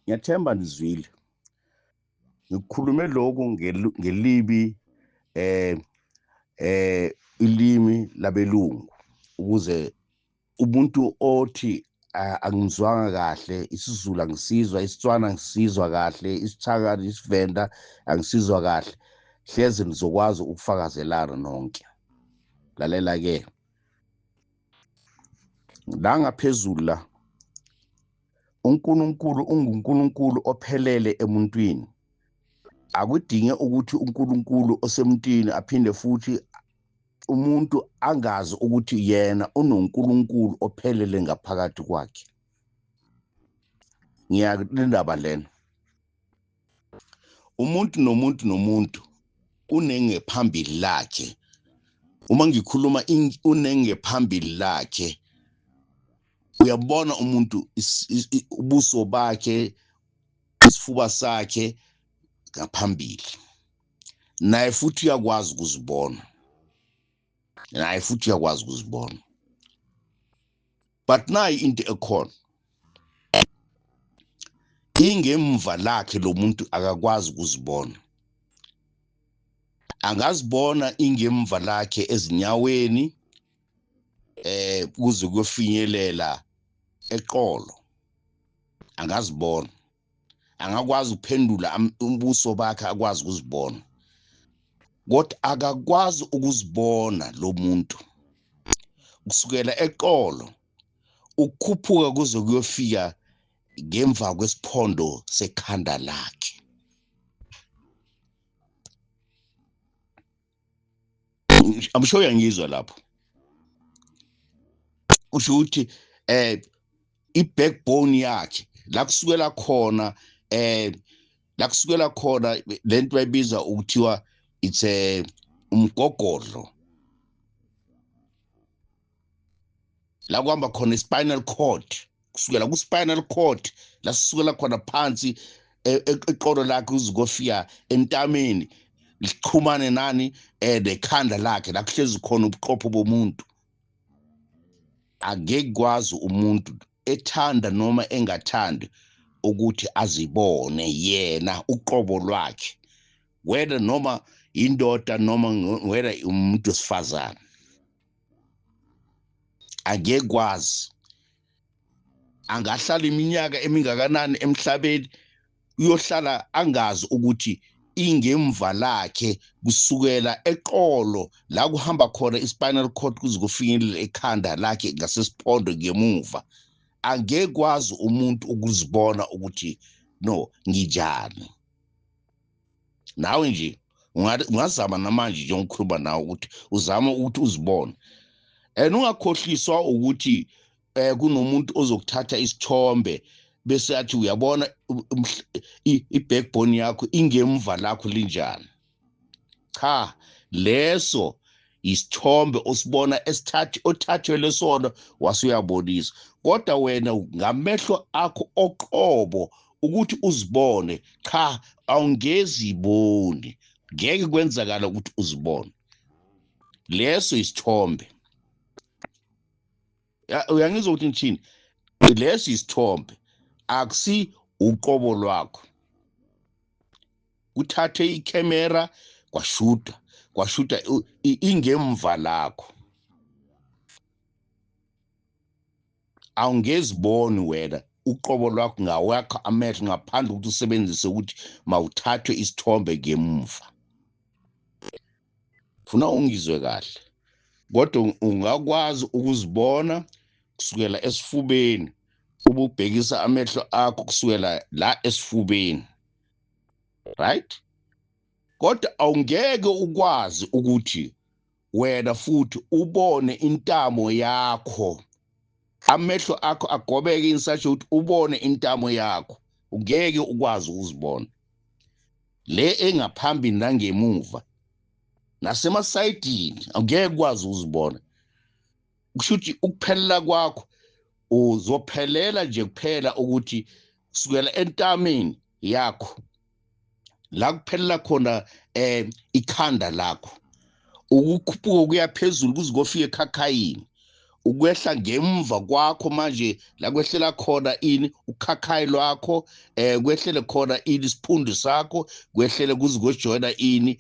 Ngiyathemba nizwile. Ngikhulume lokhu ngelibi ilimi labelungu, ukuze umuntu othi angizwanga kahle isiZulu, angisizwa isiTswana, angisizwa kahle isiTshangana, isiVenda angisizwa kahle, hleze nizokwazi ukufakazelana nonke. Lalela ke la ngaphezulu la, uNkulunkulu unguNkulunkulu ophelele emuntwini. Akudinge ukuthi uNkulunkulu osemntwini aphinde futhi umuntu angazi ukuthi yena unoNkulunkulu ophelele ngaphakathi kwakhe. Ngiyalindaba lena. Umuntu nomuntu nomuntu unengephambili lakhe. Uma ngikhuluma unengephambili lakhe, uyabona umuntu ubuso bakhe, isifuba sakhe ngaphambili, naye futhi uyakwazi ukuzibona, naye futhi uyakwazi ukuzibona. But nayi into ekhona, ingemva lakhe lo muntu akakwazi ukuzibona. Angazibona ingemva lakhe ezinyaweni kuze kuyofinyelela eqolo, angazibona, angakwazi ukuphendula umbuso bakhe, akwazi ukuzibona, kodwa akakwazi ukuzibona lo muntu kusukela eqolo ukukhuphuka kuze kuyofika ngemva kwesiphondo sekhanda lakhe. I'm sure uyangizwa lapho. Kusho ukuthi i-backbone yakhe la kusukela khona, la kusukela khona lento bayibiza ukuthiwa it's a umgogodlo, la kuhamba khona i-spinal cord, kusukela ku-spinal cord la sisukela khona phansi eqolo lakhe kuze kofika entameni, lixhumane nani nekhanda lakhe la kuhlezi khona ubuqopho bomuntu. Angeke kwazi umuntu ethanda noma engathandi ukuthi azibone yena uqobo lwakhe, whether noma indoda noma whether umuntu wesifazane, angeke kwazi. Angahlala iminyaka emingakanani emhlabeni, uyohlala angazi ukuthi ingemva lakhe kusukela eqolo la kuhamba khona i-spinal cord kuze kufinyelela ekhanda lakhe ngasesiphondo ngemuva. Angeke kwazi umuntu ukuzibona ukuthi no nginjani. Nawe nje ungazama namanje nje ngikhuluma nawe ukuthi uzame ukuthi uzibone, and ungakhohliswa ukuthi kunomuntu ozokuthatha isithombe bese athi uyabona i-backbone yakho ingemva lakho linjani. Cha, leso isithombe osibona esithathi othathelwe sona wasuyabonisa, kodwa wena ngamehlo akho oqobo ukuthi uzibone, cha, awungeziboni, ngeke kwenzakala ukuthi uzibone. Leso isithombe. Uyangizwa ukuthi ngithini? Leso isithombe akusi uqobo lwakho. Kuthathe ikhemera kwashuta, kwashuta ingemva lakho. Awungeziboni wena uqobo lwakho ngawakho amehlo ngaphandle ukuthi usebenzise ukuthi mawuthathwe isithombe ngemuva. Funa ungizwe kahle, kodwa ungakwazi ukuzibona kusukela esifubeni, ububhekisa amehlo akho kusukela la esifubeni, right? Kodwa awungeke ukwazi ukuthi wena futhi ubone intamo yakho, amehlo akho agobeke insasho ukuthi ubone intamo yakho, ungeke ukwazi ukuzibona le engaphambili nangemuva nasemasayidini, angeke ukwazi ukuzibona. Kusho ukuthi ukuphelela kwakho uzophelela nje kuphela ukuthi kusukela entameni yakho la kuphelela khona ikhanda lakho, ukukhuphuka kuya phezulu kuze kofika ekhakhayini, Ukwehla ngemva kwakho manje la kwehlela khona ini ukhakhayi lwakho, kwehlele khona ini isiphundu sakho, kwehlele kuze kujoyina ini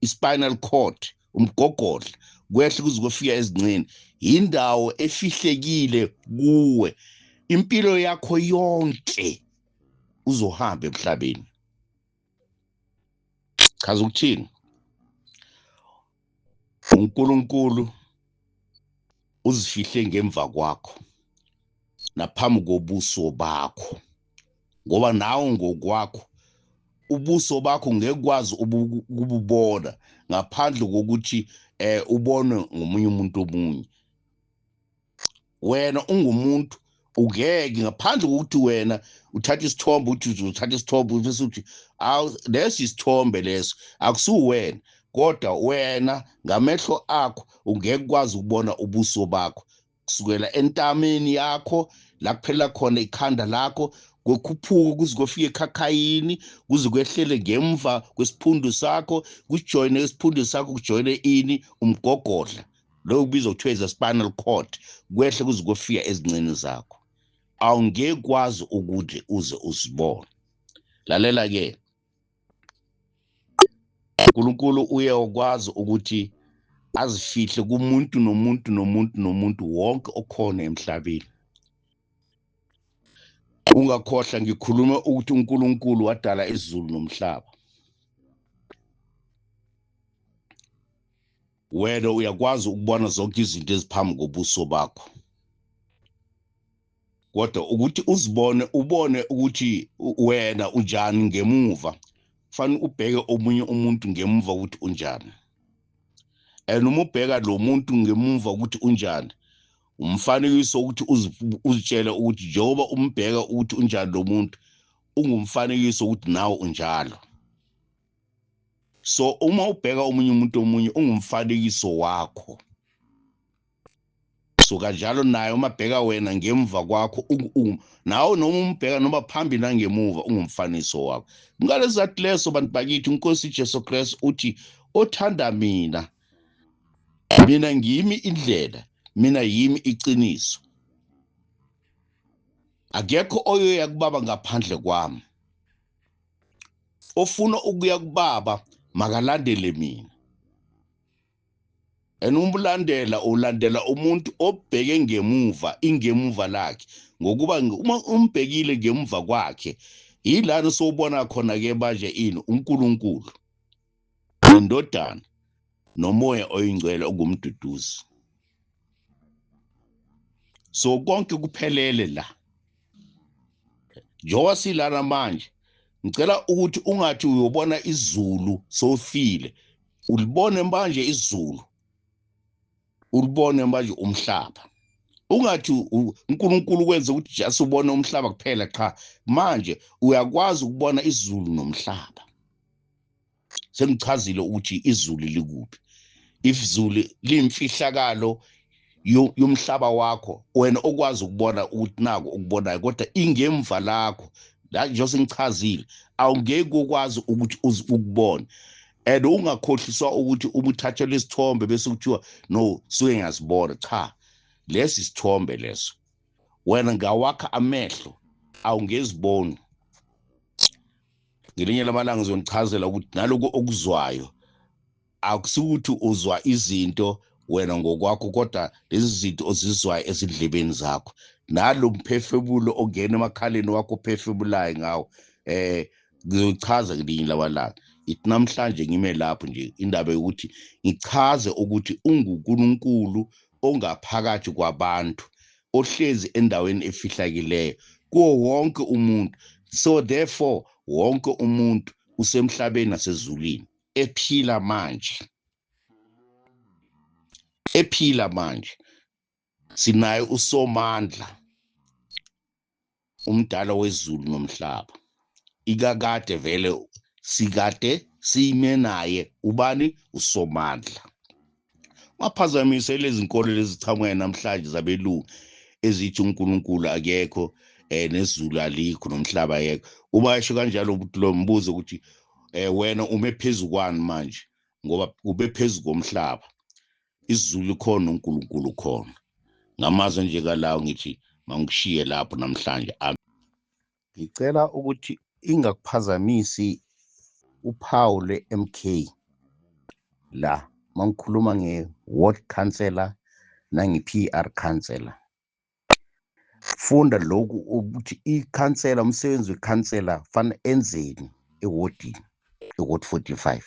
i-spinal cord, umgogodla, kwehle kuze kufika ezincini. Indawo efihlekile kuwe impilo yakho yonke uzohamba emhlabeni. Chaza ukuthini? uNkulunkulu uzifihle ngemva kwakho naphambi kobuso bakho, ngoba nawe ngokwakho ubuso bakho ngeke ukwazi ukububona ngaphandle kokuthi ubonwe ngomunye umuntu omunye. Wena ungumuntu ungeke ngaphandle kokuthi wena uthatha isithombe, uthi uthatha isithombe bese uthi awu lesi isithombe leso akusuwena, kodwa wena ngamehlo akho ungeke ukwazi ukubona ubuso bakho kusukela entameni yakho la kuphela khona ikhanda lakho, kukhuphuka kuze kufike ekhakhayini, kuze kwehlele ngemva kwesiphundu sakho, kujoyine isiphundu sakho, kujoyine ini umgogodla lo kubizwa kuthiwa is a spinal cord, kwehle kuze kufika ezincini zakho. Awungeke kwazi ukuthi uze uzibone. Lalela ke, uNkulunkulu uye ukwazi ukuthi azifihle kumuntu nomuntu nomuntu nomuntu wonke okhona emhlabeni. Ungakhohlwa ngikhuluma ukuthi uNkulunkulu wadala izulu nomhlaba. Wena uyakwazi ukubona zonke izinto eziphambi kobuso bakho, kodwa ukuthi uzibone, ubone ukuthi wena unjani ngemuva, kufanele ubheke omunye umuntu ngemuva ukuthi unjani. And uma ubheka lo muntu ngemuva ukuthi unjani, umfanekiso ukuthi uzitshele ukuthi njengoba umbheka ukuthi unjani lo muntu, ungumfanekiso ukuthi nawe unjalo. So uma ubheka omunye umuntu omunye ungumfanekiso wakho. So kanjalo naye uma bheka wena ngemva kwakho, nawe noma umbheka noma phambi nangemuva ungumfanekiso wakho. Ngalesizathu leso bantu bakithi, inkosi Jesu Kristu uthi othanda mina, mina ngimi indlela, mina yimi iqiniso, akekho oyoya kubaba ngaphandle kwami. Ofuna ukuya kubaba makalandele mina. And umlandela ulandela umuntu obheke ngemuva, ingemuva lakhe, ngokuba uma umbhekile ngemuva kwakhe yilana sowubona khona ke manje ini uNkulunkulu nendodana nomoya oyingcwele ongumduduzi. So konke kuphelele la. Njengoba silana manje, ngicela ukuthi ungathi uyobona izulu sowufile, ulibone manje izulu, ulibone manje umhlaba. Ungathi uNkulunkulu kwenze ukuthi just ubone umhlaba kuphela, cha, manje uyakwazi ukubona izulu nomhlaba. Sengichazile ukuthi izulu likuphi. Izulu limfihlakalo yomhlaba wakho, wena okwazi ukubona ukuthi nako ukubonayo, kodwa ingemva lakho la nje sengichazile awungeke ukwazi ukuthi ukubone. And ungakhohliswa ukuthi uma uthathelwe isithombe bese kuthiwa no suke ngiyasibona. Cha, lesi isithombe leso wena ngawakha amehlo awungeziboni. Ngelinye lamalanga ngizonichazela ukuthi naloko okuzwayo akusukuthi uzwa izinto wena ngokwakho, kodwa lezi zinto ozizwayo ezindlebeni zakho nalo mphefumulo ongena emakhaleni wakho ophefumulayo ngawo. Ngizochaza ngelinye lamalanga. Ithi namhlanje ngime lapho nje indaba yokuthi ngichaze ukuthi unguNkulunkulu ongaphakathi kwabantu ohlezi endaweni efihlakileyo kuwo wonke umuntu. So therefore wonke umuntu usemhlabeni nasezulwini ephila manje, ephila manje. Sinaye uSomandla, umdala wezulu nomhlaba. Ikakade vele sikade sime naye ubani? uSomandla. Ungaphazamise lezi nkolo lezi ziqhamuka namhlanje zabelungu ezithi uNkulunkulu akekho, nezulu alikho nomhlaba akekho. Uma esho kanjalo ukuthi lo mbuzo ukuthi wena ume phezu kwani manje, ngoba ube phezu komhlaba, izulu likhona uNkulunkulu khona. Ngamazwi nje kalawo ngithi mangishiye lapho namhlanje. Ngicela ukuthi ingakuphazamisi uphawu lwe-MK la mangikhuluma nge-ward councillor nange-PR councillor. Funda lokhu ukuthi ikhansela, umsebenzi wekhansela fanele enzeni ewodini, e-ward 45.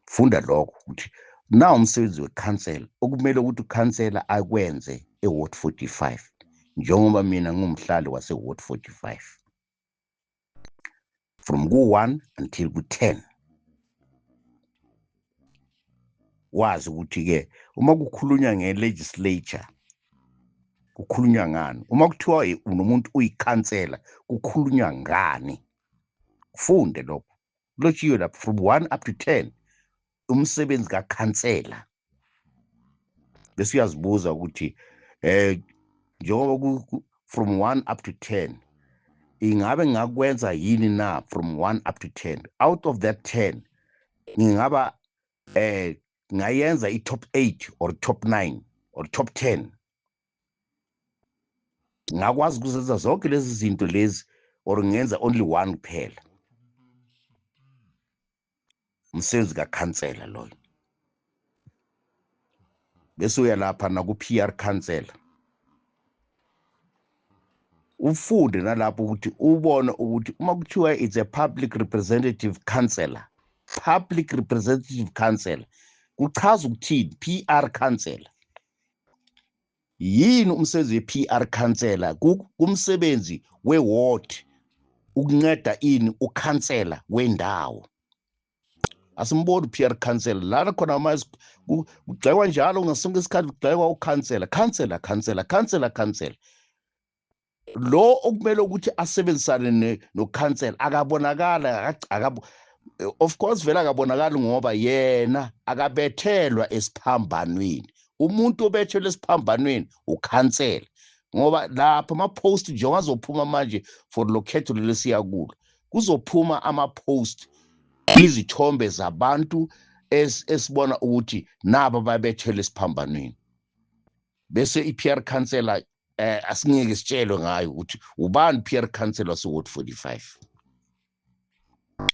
Funda lokho ukuthi na umsebenzi wekhansela okumele ukuthi ukhansela akwenze e-ward 45, njengoba mina ngumhlali wase-ward 45 from ku-1 until ku-10. Wazi ukuthi-ke uma kukhulunywa nge-legislature kukhulunywa ngani, uma kuthiwa unomuntu uyikhansela kukhulunywa ngani. Ufunde lokho kulotshiwe lapho from 1 up to 10, umsebenzi kakhansela. Bese uyazibuza ukuthi njengoba from 1 up to 10 ingabe ngakwenza yini na from 1 up to 10? Out of that 10 ngingaba ngayenza i-top 8 or top 9 or top 10? Ngakwazi ukuzenza zonke lezi zinto lezi or ngenza only one kuphela? Umsebenzi kakhansela loyo. Bese uya lapha naku-PR councillor, ufunde nalapho ukuthi ubone ukuthi uma kuthiwa it's a public representative councillor, public representative councillor kuchaza ukuthini? PR councillor yini? Umsebenzi we-PR councillor kumsebenzi we-ward ukunceda ini ukhansela wendawo. Asimboni u-PR councillor lana khona, ma kugxekwa njalo ngasonke isikhathi, kugxekwa ukhansela, councillor, councillor, councillor, councillor. Lo okumele ukuthi asebenzisane nokhansela akabonakala. Of course vele akabonakali ngoba yena akabethelwa esiphambanweni. Umuntu obethelwe esiphambanweni ukhansela, ngoba lapha ama-post njengoba azophuma manje for lo khetho lesiya kulo, kuzophuma ama-post, izithombe zabantu esibona ukuthi naba babethelwe esiphambanweni. Bese i-PR councillor asingeke sitshelwe ngayo ukuthi ubani PR councillor wase-ward 45,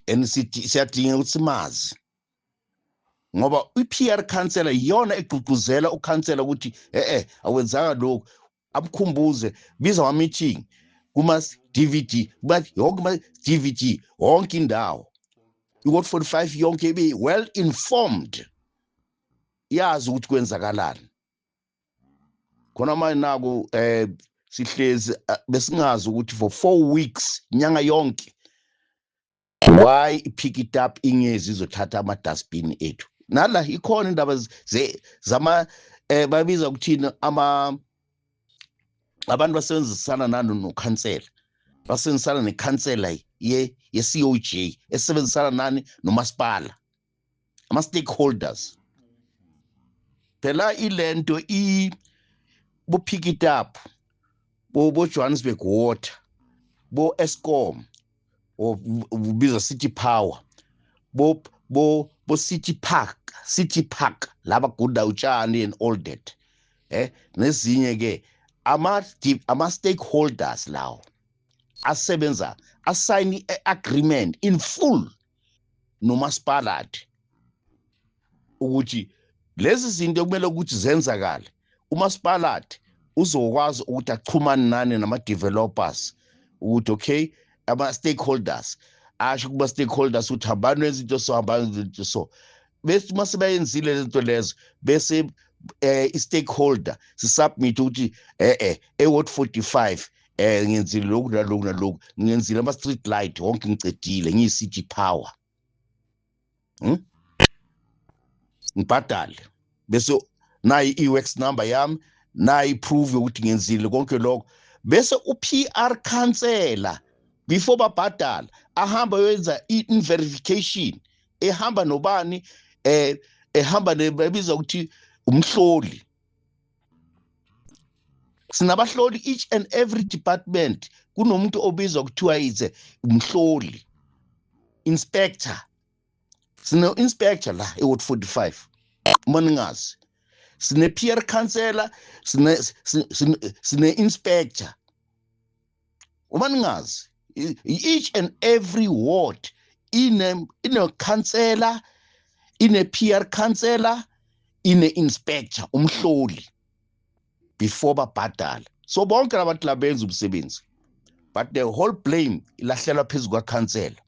and siyadinga ukuthi simazi, ngoba i-PR councillor iyona egqugquzela ukhansela ukuthi awenzanga lokhu, amkhumbuze, biza ama-meeting kuma-DVD, yonke ama-DVD, wonke indawo, i-ward 45 yonke ibe well informed, yazi ukuthi kwenzakalani khona manje. Naku sihlezi besingazi ukuthi for 4 weeks, inyanga yonke, why i-Pikitup ingezi izothatha ama-dustbin ethu. Nala ikhona indaba zama babiza ukuthini, ama abantu basebenzisana nano nokhansela, basebenzisana nekhansela ye-COJ esebenzisana nani nomasipala, ama-stakeholders phela. Ilento i bo Pikitup, bo Johannesburg Water, bo Eskom, ubiza City Power, bo City Park, City Park laba guda utshani and all that, nezinye ke ama stakeholders lawo asebenza, assign agreement in full nomasipala ukuthi lezi zinto kumele ukuthi zenzakale. Umasipala uzokwazi ukuthi achumane nani nama-developers ukuthi okay, ama-stakeholders asho kuba stakeholders ukuthi hambani wenza into so, hambani wenza into so. Bese uma sebayenzile lento lezo, bese i-stakeholder sisubmit ukuthi e-ward 45 ngiyenzile lokhu naloku naloku, ngiyenzile ama-street light wonke, ngicedile, ngiyi-City Power, Ngibhadale, bese nayi i-works number yami, nayi i-proof yokuthi ngenzile konke lokho. Bese u-PR councillor before babhadala ahamba yoyenza i-verification, ehamba nobani, ehamba babiza ukuthi umhloli. Sinabahloli each and every department, kunomuntu obizwa kuthiwa ize umhloli, inspector. Sino inspector la e-ward 45 uma ningazi. Sine peer councillor, sine inspector. Uma ningazi, each and every ward ine councillor, ine peer councillor, ine inspector, umhloli before babhadala. So bonke labantu labenza umsebenzi, but the whole blame ilahlelwa phezu kwa councillor.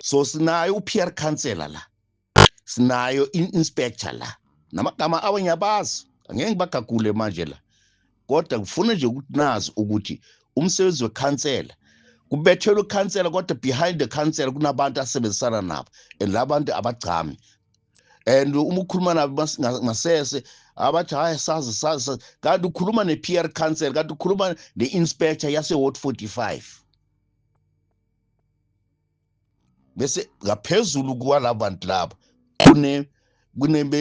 So sinayo u-peer councillor la, sinayo inspector la, namagama awo ngiyabazi, angeke ngibagagule manje la, kodwa ngifuna nje ukuthi nazi ukuthi umsebenzi wekhansela kubethelwe ukhansela, kodwa behind the council kunabantu asebenzisana nabo, and labantu abagcami. And uma ukhuluma nabo ngasese abathi hayi sazi, kanti ukhuluma ne-peer council, kanti ukhuluma ne-inspector yase Ward 45. Bese ngaphezulu kwalabantu laba kune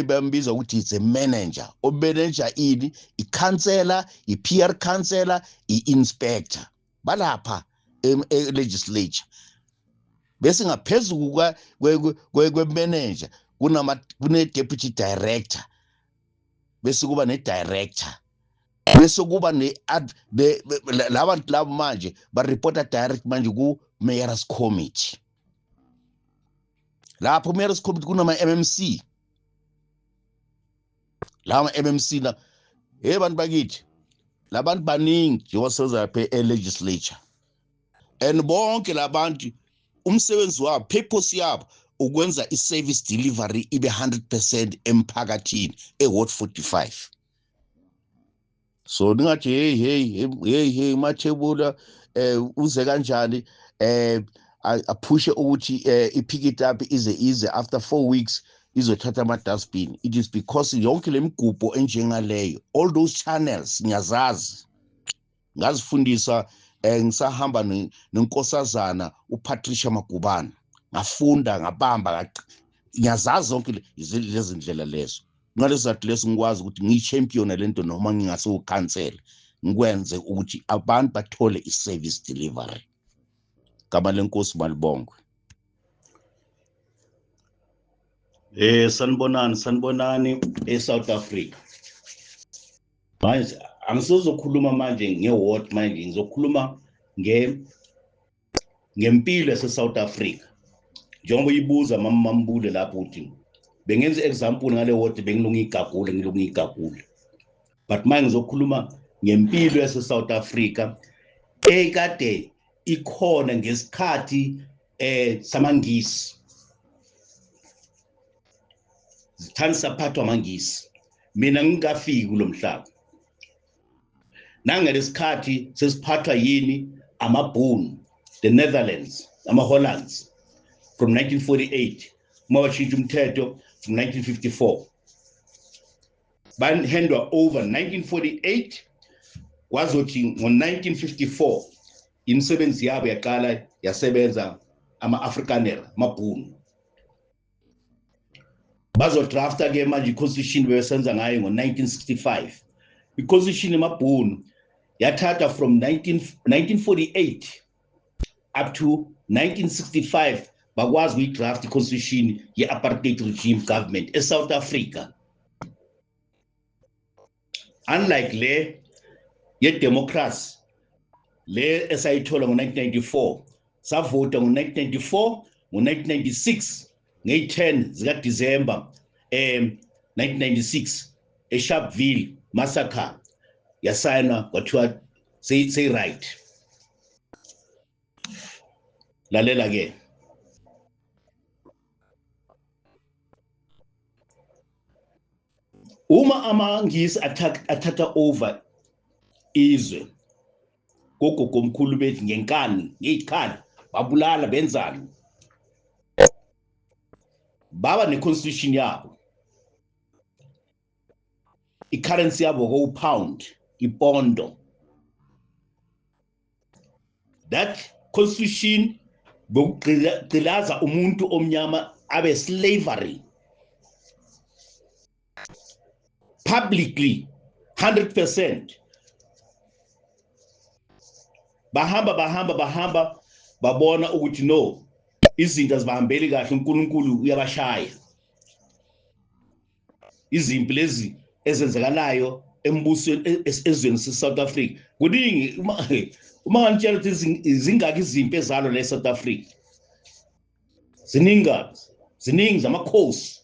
bambiza ukuthi it's a manager, o-manager ini i-councillor, i-peer councillor, i-inspector balapha e-legislature. Bese ngaphezulu kwe-manager kune-deputy director, bese kuba ne-director, bese kuba labantu labo manje ba-reporta direct manje ku-mayor's committee. Lapho mayor's committee kunama MMC, lama MMC la, hey bantu bakithi, labantu baningi njengoba sebenza lapha e-legislature, and bonke labantu umsebenzi wabo, purpose yabo ukwenza i-service delivery ibe 100% emphakathini e-Ward 45. So ningathi hey hey hey hey Mathebula uze kanjani aphushe ukuthi i-pick it up ize after 4 weeks izothatha ama-dustbin. It is because yonke le migubho enjengaleyo, all those channels ngiyazazi, ngazifundisa ngisahamba nenkosazana uPatricia Magubana, ngafunda ngabamba, ngiyazazi zonke lezi ndlela lezo. Ngalesizathu leso ngikwazi ukuthi ngiyi-champion lento noma ngingasewukhansela, ngikwenze ukuthi abantu bathole i-service delivery. Gama lenkosi malibongwe. Sanibonani, sanibonani eSouth Africa. Manje angisozokhuluma manje nge-ward, manje ngizokhuluma ngempilo yase-South Africa. Njengoba uyibuza mama Mambule lapho uthi bengenza example ngale ward, bengilunga igagule, but manje ngizokhuluma ngempilo yase-South Africa ekade ikhona ngesikhathi samaNgisi. Zithanda saphathwa amaNgisi, mina ngingafiki kulomhlaba. Nangalesikhathi sesiphathwa yini? Amabhunu, the Netherlands, ama-Hollands, from 1948 uma bashintsha umthetho from 1954, bahandwa over 1948, kwazothi ngo-1954 imisebenzi yabo yaqala yasebenza ama-Afrikaner, amabhunu. Bazodrafta ke manje i-constitution bebesenza ngayo ngo-1965. I-constitution yamabhunu yathatha from 1948 up to 1965, bakwazi ukuyidraft i-constitution ye-apartheid regime government e-South Africa. Unlike le ye-democracy le esayithola ngo-1994, savota ngo-1994, ngo-1996 ngeyi-10 zikaDisemba 1996 eSharpeville massacre yasayinwa, kwathiwa seyi-right. Lalela ke, uma amaNgisi athatha over izwe gogogomkhulu bethu ngenkani, ngezikhali, babulala benzani, baba ne-constitution yabo, i-currency yabo ko-pound, ipondo. That constitution bokugqilaza umuntu omnyama abe slavery publicly 100%. Bahamba babona ukuthi no, izinto azibahambeli kahle, uNkulunkulu uyabashaya. Izimpi lezi ezenzakalayo embusweni ezweni se-South Africa kuningi. Uma nganitshela ukuthi zingaki izimpi ezalo la e-South Africa, ziningi kabi, ziningi zamakhosi.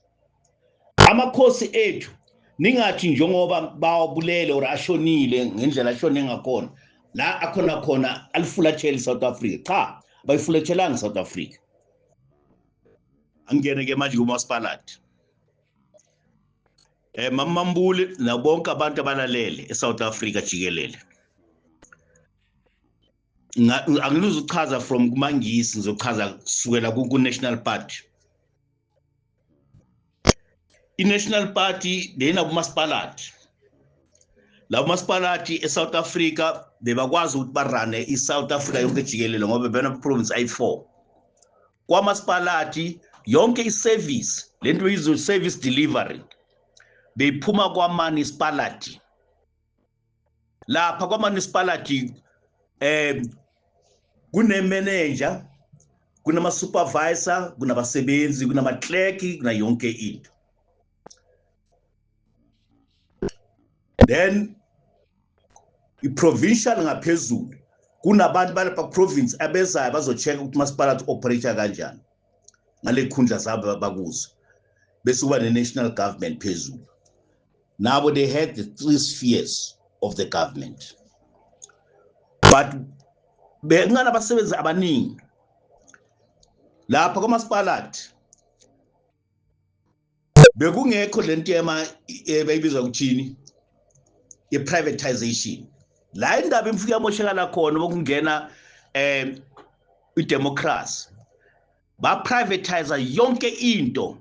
Amakhosi ethu ningathi njengoba bawabulele or ashonile ngendlela ashone ngakhona la akhona khona alifulathele i-South Africa. Cha, abayifulathelanga i-South Africa. Angene ke manje kumasipalati. Mama Mbuli nabonke abantu abalalele eSouth Africa jikelele, angizuchaza from kumaNgisi, ngizochaza kusukela ku-National Party. I-National Party lena kumasipalati, labo masipalati eSouth Africa bebakwazi ukuthi barane i-South Africa yonke jikelele ngoba bena province ayi-4. Kwamasipalati yonke i-service, lento yizo service delivery, beyiphuma kwa-municipality. Lapha kwa-municipality kune-manager, kunama-supervisor, kunabasebenzi, kunama-clerk, kuna yonke into. Then i-provincial ngaphezulu kunabantu balapha province abezayo bazo-check ukuthi masipalati operate kanjani ngale khundla zabo bakuzo. Bese kuba ne-national government phezulu. Nabo they had the three spheres of the government, but bekunganabasebenzi abaningi lapha kwamasipalati. Bekungekho lento yema ebayibiza ukuthini, ye-privatization. La indaba imfika yamoshekala khona bokungena i-democracy, ba-privatize yonke into,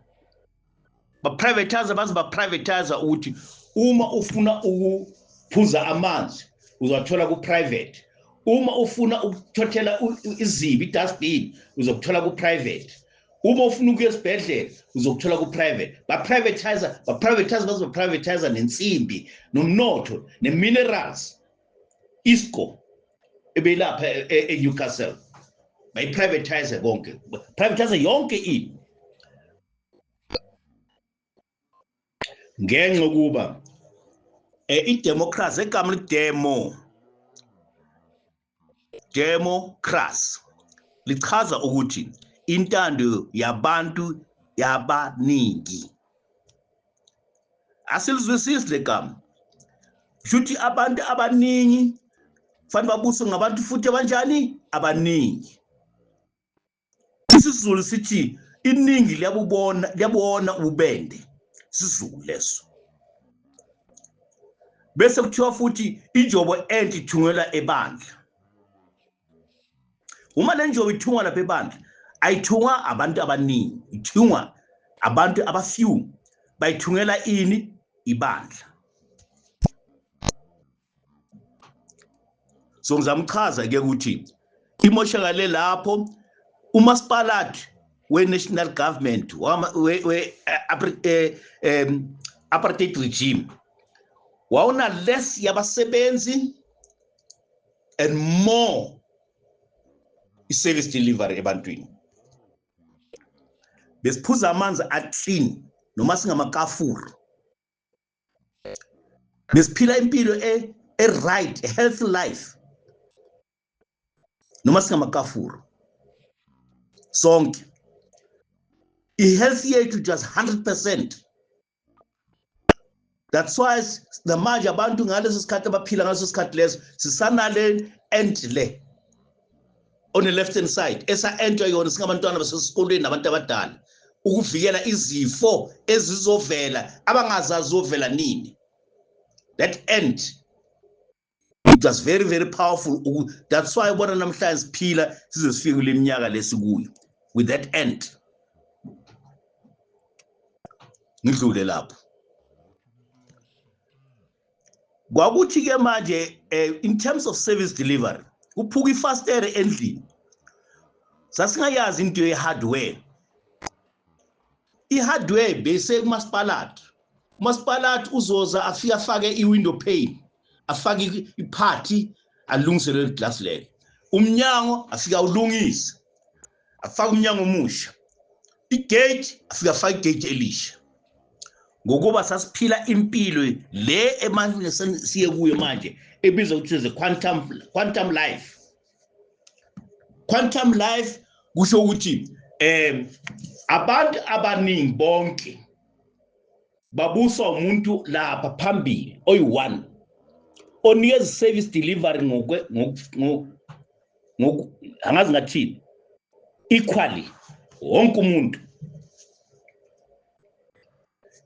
ba-privatize baze ba-privatize ukuthi uma ufuna ukuphuza amanzi uzathola ku-private, uma ufuna ukuthothela izibi, i-dustbin, uzokuthola ku-private, uma ufuna ukuya esibhedlela uzokuthola ku-private. Ba-privatize, ba-privatize baze ba-privatize nensimbi nomnotho ne-minerals, ISCO ebelapha eNewcastle, bayi-privatize konke, privatize yonke into ngenxa yokuba i-democracy, egama li-demo, democracy lichaza ukuthi intando yabantu yabaningi. Asilizwisisi legama, shuthi abantu abaningi kufanele babuswe ngabantu futhi abanjani? Abaningi. IsiZulu sithi iningi liyabubona, liyabona ububende, isiZulu leso. Bese kuthiwa futhi injobo enhle ithungelwa ebandla. Uma le njobo ithungwa lapha ebandla, ayithungwa abantu abaningi, ithungwa abantu abafew. Bayithungela ini? Ibandla. So ngizama ukuchaza ke ukuthi imoshakale lapho umasipalati we-national government we-apartheid regime wawuna less yabasebenzi and more i-service delivery ebantwini. Besiphuza amanzi a-clean noma singamakafuru, besiphila impilo e-right, a healthy life noma singamakafuru sonke. I-health yethu just 100%. That's why namanje abantu ngaleso sikhathi abaphila ngaleso sikhathi leso sisanale ant le on the left hand side esa-entwa yona singabantwana basesikolweni nabantu abadala, ukuvikela izifo ezizovela abangazazi zovela nini. That ant, it was very very powerful. That's why ubona namhlanje siphila size sifike kule minyaka lesikuyo with that ant. Ngidlule lapho. Kwakuthi ke manje in terms of service delivery, kuphuka ifastere endlini, sasingayazi into ye-hardware. I-hardware bese kumasipalati, umasipalati uzoza afike afake i-window pane, afake iphathi, alungise leli glass lelo. Umnyango afike awulungise, afake umnyango omusha. I-gate afike afake i-gate elisha. Ngokuba sasiphila impilo le emanje siye kuyo manje ebizwa ukuthi the quantum life. Quantum life kusho ukuthi abantu abaningi bonke babuswa umuntu lapha phambili oyi-one onikeza service delivery ngoku angazi ngathini, equally wonke umuntu.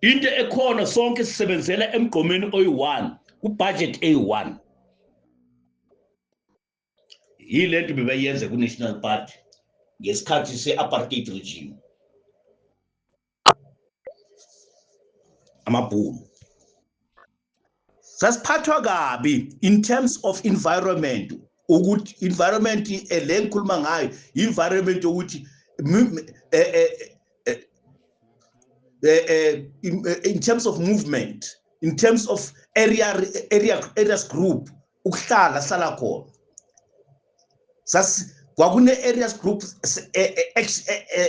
Into ekhona sonke sisebenzela emgqomeni oyi-one, ku-budget eyi-one. Yile nto bebayenza ku-National Party ngesikhathi se-apartheid regime. Amabhunu sasiphathwa kabi in terms of environment, ukuthi environment le ngikhuluma ngayo environment yokuthi in terms of movement, in terms of areas group, ukuhlala hlala khona. Kwakune areas group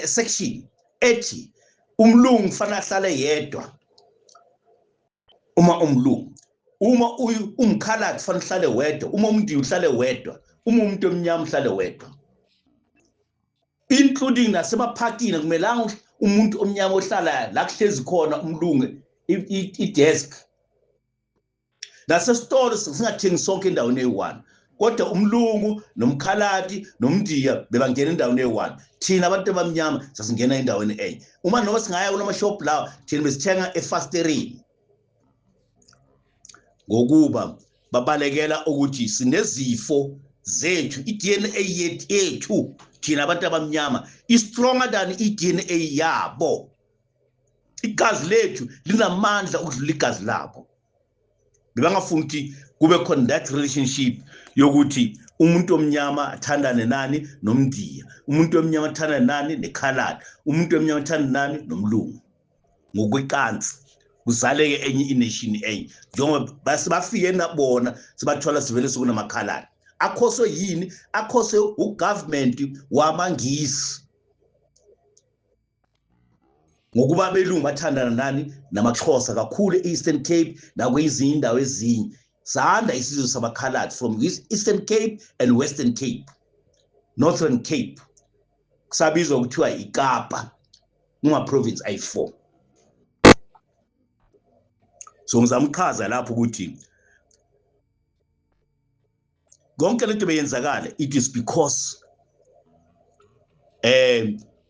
section ethi umlungu fanele ahlale yedwa. Uma umlungu, uma umkhaladi fanele uhlale wedwa, uma umuntu uhlale wedwa, uma umuntu omnyama uhlale wedwa, including nasemaphakini kumelanga umuntu omnyama ohlala la kuhlezi khona umlungu i-desk. Nasesitolo singathengi sonke endaweni eyi-one, kodwa umlungu nomkhaladi nomndiya bebangena endaweni eyi-one. Thina abantu abamnyama sasingena endaweni enye. Uma noma singaya kulama-shop lawa, thina besithenga efastereni, ngokuba babalekela ukuthi sinezifo zethu, i-DNA yethu thina abantu abamnyama is stronger than i-DNA yabo. Igazi lethu linamandla ukudlula igazi labo. Bebangafuni ukuthi kube khona that relationship yokuthi umuntu omnyama athandane nani nomndiya, umuntu omnyama athandane nani nekhaladi, umuntu omnyama athandane nani nomlungu ngokwecansi, kuzaleke enye ination enye. Njengoba bafike nabona sibathola sivele sekunamakhaladi. Akhoswe yini? Akhoswe ugovernment wamaNgisi, ngokuba abelungu bathandana nani namaXhosa kakhulu e-Eastern Cape nakwezinye indawo ezinye. Sanda isizwe samakhaladi from Eastern Cape and Western Cape, Northern Cape, kusabizwa kuthiwa iKapa, kuma-province ayi-4. So ngizama ukuchaza lapho ukuthi konke lento beyenzakala, it is because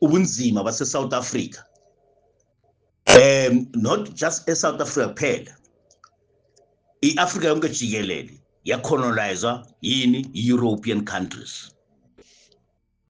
ubunzima base South Africa, not just e-South Africa kuphela, i-Afrika yonke jikelele yacolonizwa yini? European countries.